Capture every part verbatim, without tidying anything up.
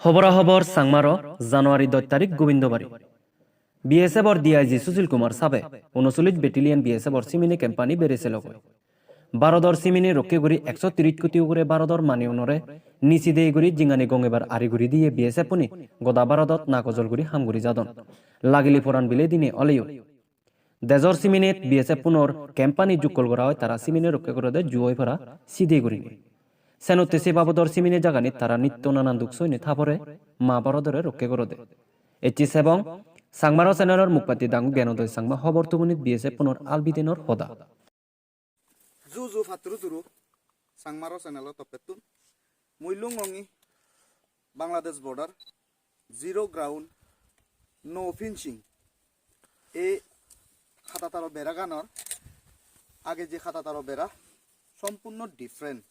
Hobora hobor Sangmaro, January dos tarik, Gobindobari. B S F or D I G Sushil Kumar sabe unocholish Battalion B S F or Simine camp ani bere selogoi. Bharodor Simine rokke guri ekso tiris koti ugure Bharodor mani unore nisi dei guri jingani gongebar ari guri diye B S F puni goda Bharodot nagojol guri ham guri jadon. Lagile poran bile dine oleyo. Dejor Siminet B S F punor camp ani jukkol gora oi, tara Simine rokke gorode ju oi para sidei gurinei. Senotte se babodor Simine jaganit tara nitto nanan duk soine ta pore, ma Bharodore rokke gorode. Ecche sebong, Sangmaro channelor mukpatti dangu Gyanodoi Sangma hobor tugunit B S F punor albidenor hoda. Ju ju patturu turu, Sangmaro channel-o toppettun. Mui lungongi Bangladesh border, zero ground, no fencing. Ei hatataro beraganor, age je hatataro bera, sompurno different,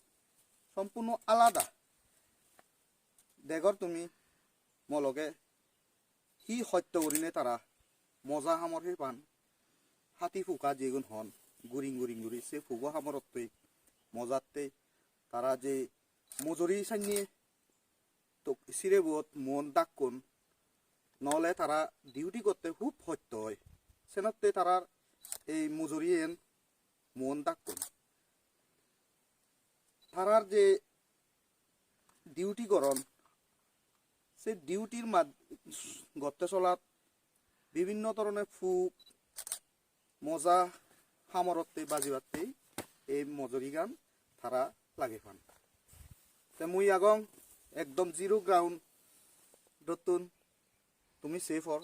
sompurno alada. Degor tumi mo loge hi hosto gurinei tara moja hamor hepan, hati puka jegun hon, guring guring guri se pugo hamorottei, mojattei tara je mojuri sanye to sirebot muon dakkon, nole tara duty gotte hub hosto oi. Senotte tarar ei mojuriyen muon dakkon. Tarar je duty goron, se duty-r mad-, gotte solat bibinno dhoronor puk, moja hamorotte bajibatte ei mojurigan tara lage pan. Te mui agong ekdom zero ground-ottun. Tumi se por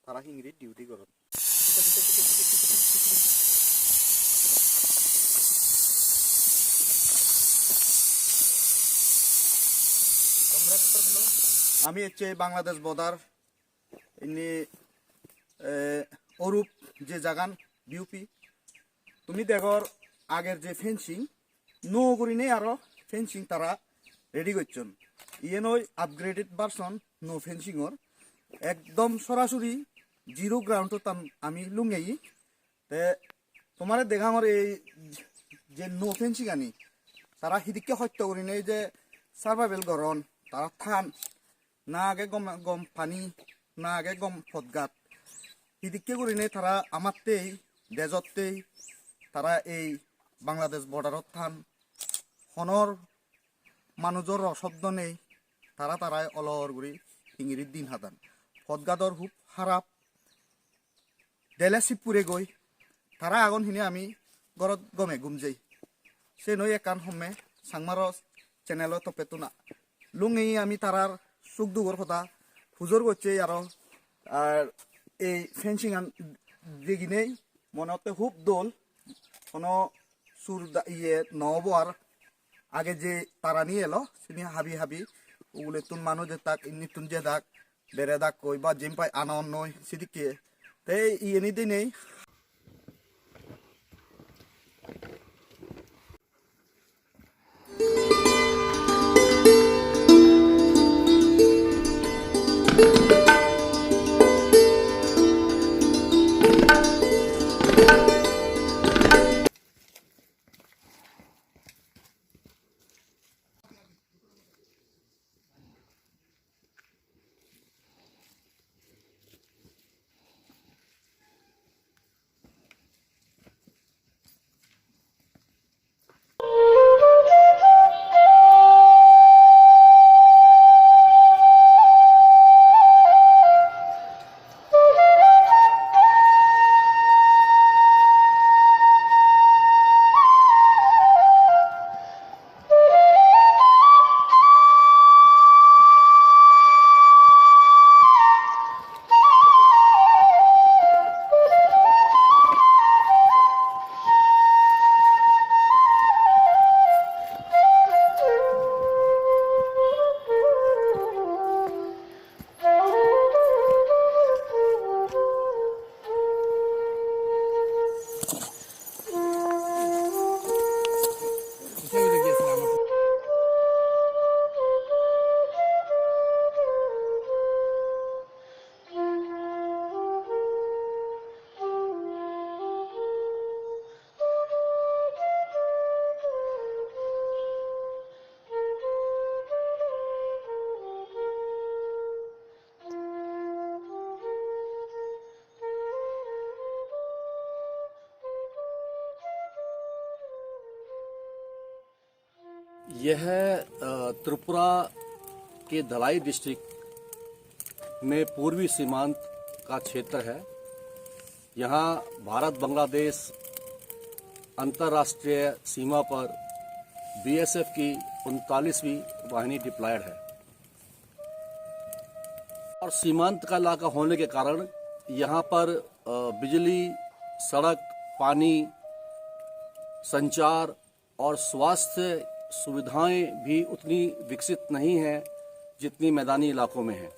tara hingiri duty goron. Ami ecche Bangladesh border inni, eh, Orup je jagan B U P. Tumi degor ager je fencing, nuo gurinei aro fencing tara ready gocchon. Iyen oi upgraded version nuo fencing-or. Ekdom sorasori zero ground-ot am-, ami lungei. Te tomare degangor ei je nuo fencing ani, tara hidikke hosto gurinei je survival goron, tara than, na age gom, gom pani, na age gom podgat. Hidikke gurinei tara amattei, dejottei, tara ei Bangladesh border-ot than, honor manujor ro shobdo nei, tara tarai olor guri hingiri din hadan. Podgador hub harap, dele sip puregoi, tara agon hine ami gorot gome gum jei. Siyen oi ekkan homme Sangmaro channel-o toppettun a-, lungei ami tarar suk dugor hoda pujor gocche aro, ar ei fencing-an deginei mone hotte hub dol, hono sur da-, iye no obo ar. Age je tarani elo, sini habi habi, ugulettun manuj ettak, innittun jedak, beredakkoi ba jempai anonnoi sidikke. Te iyeni dinei यह अ, त्रिपुरा के धलाई डिस्ट्रिक्ट में पूर्वी सीमांत का क्षेत्र है। यहाँ भारत बांग्लादेश अंतर्राष्ट्रीय सीमा पर बीएसएफ की उनतालीसवीं वाहिनी डिप्लॉयड है। और सीमांत का इलाका होने के कारण यहाँ पर अ, बिजली, सड़क, पानी, संचार और स्वास्थ्य सुविधाएं भी उतनी विकसित नहीं हैं जितनी मैदानी इलाकों में हैं।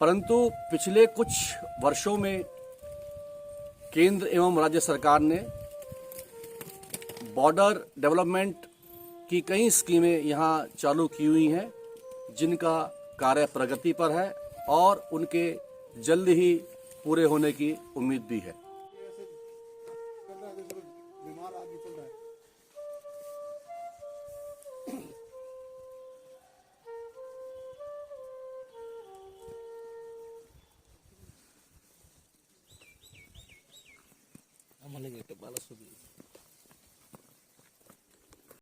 परंतु पिछले कुछ वर्षों में केंद्र एवं राज्य सरकार ने बॉर्डर डेवलपमेंट की कई स्कीमें यहाँ चालू की हुई हैं, जिनका कार्य प्रगति पर है और उनके जल्द ही पूरे होने की उम्मीद भी है। আমার লাগে একটা ভালো ছবি।